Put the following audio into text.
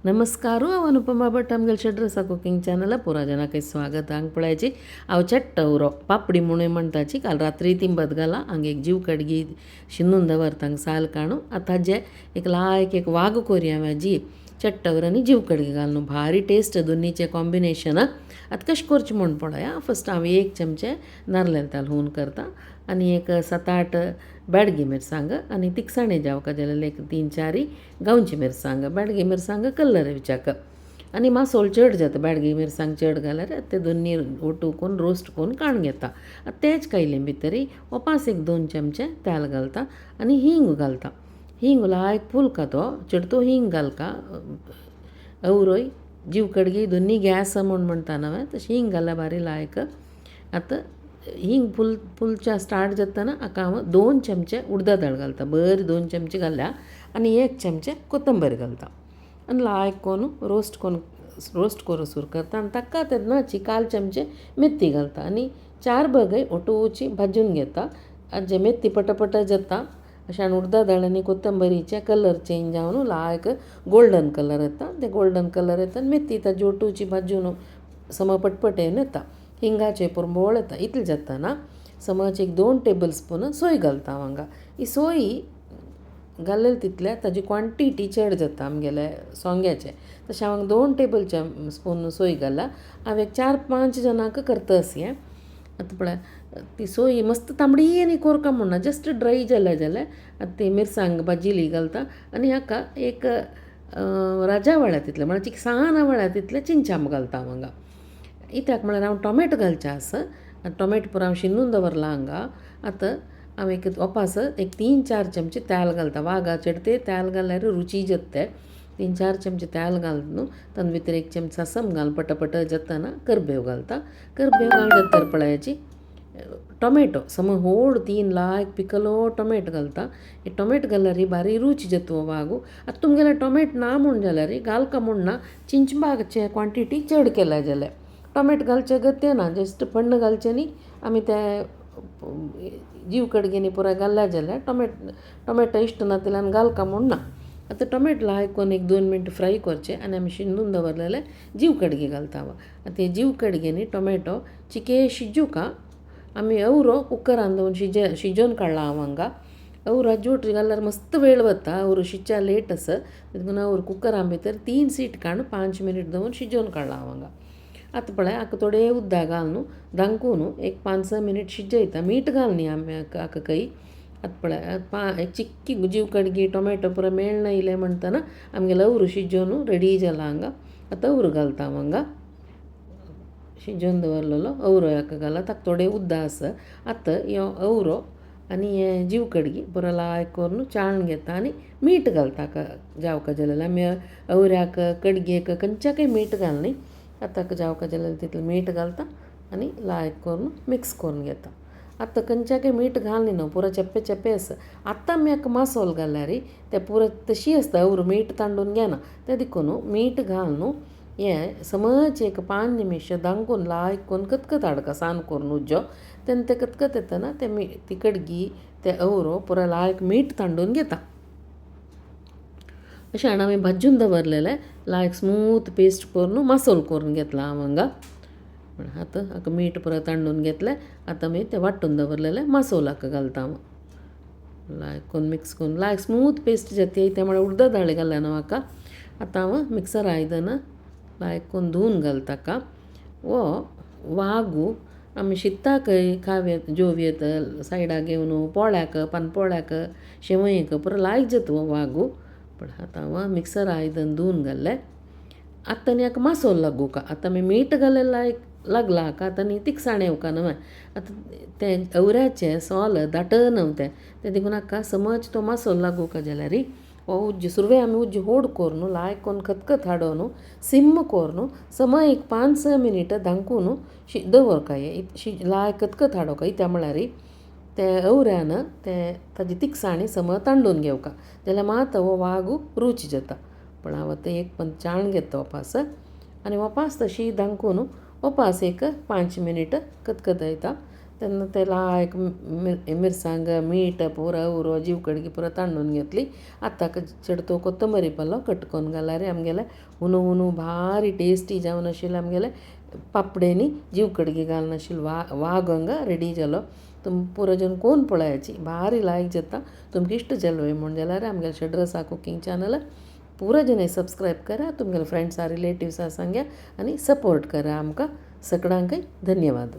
नमस्कार, हांव अनुपमा भट आमगेले षड्रसा कुकिंग चॅनल पुरा जनाक स्वागत. हांग पळयाची हांव चट्टवरो पापडी म्हणून म्हणटाची. काल रात्री तिंबत घाला हांग एक जीव कडगी शिनून दवरता हांग साल काडून. आतां जे एक लायक एक वाग कोरया हाजी चट्टवर आनी जीव कडगी घालून भारी टेस्ट दोन्हीचे कॉम्बिनेशन. आतां कशें करचें म्हूण पळया. फस्ट हांव एक चमचे नारयल तेल हून करता आनी एक 7-8 बेडगी मिरसांग आनी तिखसाणे जावका जाल्यार एक 3-4 गांवची मिरसांग. बेडगी मिरसांग कलर येवच्याक आनी मासोल चड जाता बेडगी मिरसांग चड घाल्यार ते दोन्ही ओटू करून रोस्ट करून काडून घेता. आतां तेच कायले भितरी ओपास एक 2 चमचे तेल घालता आनी हिंग घालता. हिंग लायक फुलका तो चडतो हिंग घालका अवरोय जीव कडगी दोन्ही गॅस म्हूण म्हणटा न्हय तशें हिंग घाल्यार बारी लायक. आतां हिंग फुलच्या स्टार्ट जातना हाका हांव 2 चमचे उडदा दाळ घालता, बरी 2 चमचे घालल्या आनी 1 चमचे कोथंबीर घालता आनी लायक करून रोस्ट करून सुरू करता. आनी ताका तेन्नाची 1/4 चमचे मेथी घालता आनी 4 बगय ओटोची भाजून घेता. आनी जे मेथी पटापट जाता अशें उडदा दाळ आनी कोथंबरीचे कलर चेंज जावन लायक गोल्डन कलर येता. ते गोल्डन कलर येता आनी मेथी ताजी ओटोची भाजून सम पटपट येवन येता. हिंगाचे पुरंबोळ येता. इतलें जातना समज एक 2 टेबल स्पून सोय घालता हांव हांगा. ही सोय घालले तितल्या ताजी क्वॉन्टिटी चड जाता आमगेले सोंग्याचे. तशें हांव 2 टेबल स्पून सोय घाला. हांव एक 4-5 जाणांक करता अशी. आतां पळय ती सोय मस्त तांबडी आनी कोरका म्हणना, जस्ट ड्राय जाल्या जाल्यार आतां ती मिरसांग भाजिली घालता आनी हाका एक राजा वळ्या तितलें म्हळ्यार सान वळ्या तितलें चिंचाम घालता हांव हांगा. कित्याक म्हळ्यार हांव टोमॅटो घालचें आसा. टोमॅटो पुरो हांव शिनून दवरला हांगा. आतां हांव एक ओपास एक 3-4 चमचे तेल घालता. वागा चडते तेल घाल्यार रुची जाता. 3-4 चमचे तेल घालून तातूंत भितर 1 चमचे सासम घाल पटापट जातना करबेव घालता. करबेव घाल जाता पळयाची टोमॅटो सम होड 3 लायक पिकलो टोमॅटो घालता. हे टोमॅटो घाल्यार बारी रुची जाता हो वागू. आतां तुमगेले टोमॅटो ना म्हूण जाल्यार घालका म्हूण ना, चिंचबागचे क्वॉन्टिटी चड केल्या जाल्यार टोमॅटो घालचे गत्य ना, जस्ट पण्ण घालचें न्ही आमी ते जीव कडगेनी पुराय घालल्या जाल्यार टोमॅटो इश्ट ना जाल्यार घालका म्हूण ना. आतां टोमॅटो लायक करून एक 2 मिनटां फ्राय करचें आनी आमी शिनून दवरलेले जीव कडगी घालता. आतां ते जीव कडगेनी टोमॅटो चिके शिजूका आमी अवरो कुकरान दवरून शिजोवन काडला हांव हांगा. अवरो जोट घाल्यार मस्त वेळ वता, अवरो शिजच्या लेट आसा देखून अवरो कुकरान भितर 3 सीट काडून 5 मिनट दवरून शिजोवन काडला हांव हांगा. आतां पळय हाका थोडे उदक घालून धांकून एक 5-6 मिनट शिजयता. मीठ घालनी आमी हाका काही. आतां पळय एक चिक्की जीव कडगी टोमॅटो पुरो मेळना इलें म्हणटना आमगेलो अवरो शिजोवन रेडी जाला हांगा. आतां अवरो घालता हांव हांगा. शिजोवन दवरलेलो अवरो हाका घाला, ताका थोडें उदक आसा. आतां ह्यो अवरो आनी हें जीव कडगी पुरो लायक करून चाळून घेता आनी मीठ घालता हाका जावका जाल्यार. आमी अवऱ्याक कडगेक खंयच्याकय मीठ घालनी. आतां जावका जाल्यार तितलें मीठ घालता आनी लायक करून मिक्स करून घेता. आतां खंयच्याकय मीठ घालनी न्हू, पुरो चेप्पे चेप्पे आसा. आतां आमी हाका मासोल घाल्यार तें पुरो तशी आसता, अवरो मीठ तांडून घेना तें देखून मीठ घालून हें समज एक 5 निमिश धांकून लायक करून कतकत हाडका सान करून उज्जो. तेन्ना तें कतकत येतना तें ती कडगी तें अवरो पुरो लायक मीठ तांडून घेता. अशें हाणें आमी भाजून दवरलेलें लायक स्मूथ पेस्ट करून मासोल करून घेतला हांव हांगा. आतां हाका मीठ पुरो तांडून घेतलें. आतां आमी तें वांटून दवरलेलें मासोल हाका घालता हांव. लायक करून मिक्स करून लायक स्मूथ पेस्ट जाता तें म्हळ्यार उडदा दाळ घालना न्हू हाका. आतां हांव मिक्सर आयदनां लायक करून धुवन घालता हाका. हो वागू आमी शिताक खावयेत जेवयेत सायडाक घेवन पोळ्याक पानपोळ्याक शेवयेक पुरो लायक जाता हो वागू. पण आतां हांव मिक्सर आयदन धुवन घाल्लें. आतां आनी हाका मासोल लागूका. आतां आमी मीठ घालें लायक लागला हाका. आतां आनी तिखसाण येवका न्हय. आतां तें अवऱ्याचें सोल दाट न्हू तें तें देखून हाका समज तो मासोल लागूका जाल्यार हो उज्ज सुरवे आमी उज्ज होड करून लायक करून खतखत हाडोवन सिम करून समय एक 5-6 मिनटां धांकून दवरका. लायक खतखत हाडोवका. कित्याक म्हळ्यार ते अवऱ्यान ते ताजी तिखसाणी सम तांडून घेवका जाल्यार मात हो वागू रूच जाता. पण हांव आतां एक पण चाळण घेता ओपास आनी ओपास तशी धांकून ओपास एक 5 मिनट खतखतयता. तेन्ना ते लायक मिरसांग मीठ पुरो उरो जीव कडगी पुरो तांडून घेतली. आतां चेडतो कोत्तंबरी पालो कट कोन्न घाल्यार आमगेलें हुनू हुनू भारी टेस्टी जावन आशिल्लें आमगेलें पापडेनी जीव कडगी घालून आशिल्लें वागंग रेडी जालो. तुम पुरो जाण कोन्न पळयाची भारी लायक जाता. तुमकां इश्ट जाल म्हूण जाल्यार आमगेलें षड्रसा कुकींग चॅनल पुरो जाणांनी सबस्क्रायब करा, तुमगेले फ्रेंड्सा रिलेटिव्सा सांग्या आनी सपोर्ट करा आमकां. सगळ्यांकय धन्यवाद.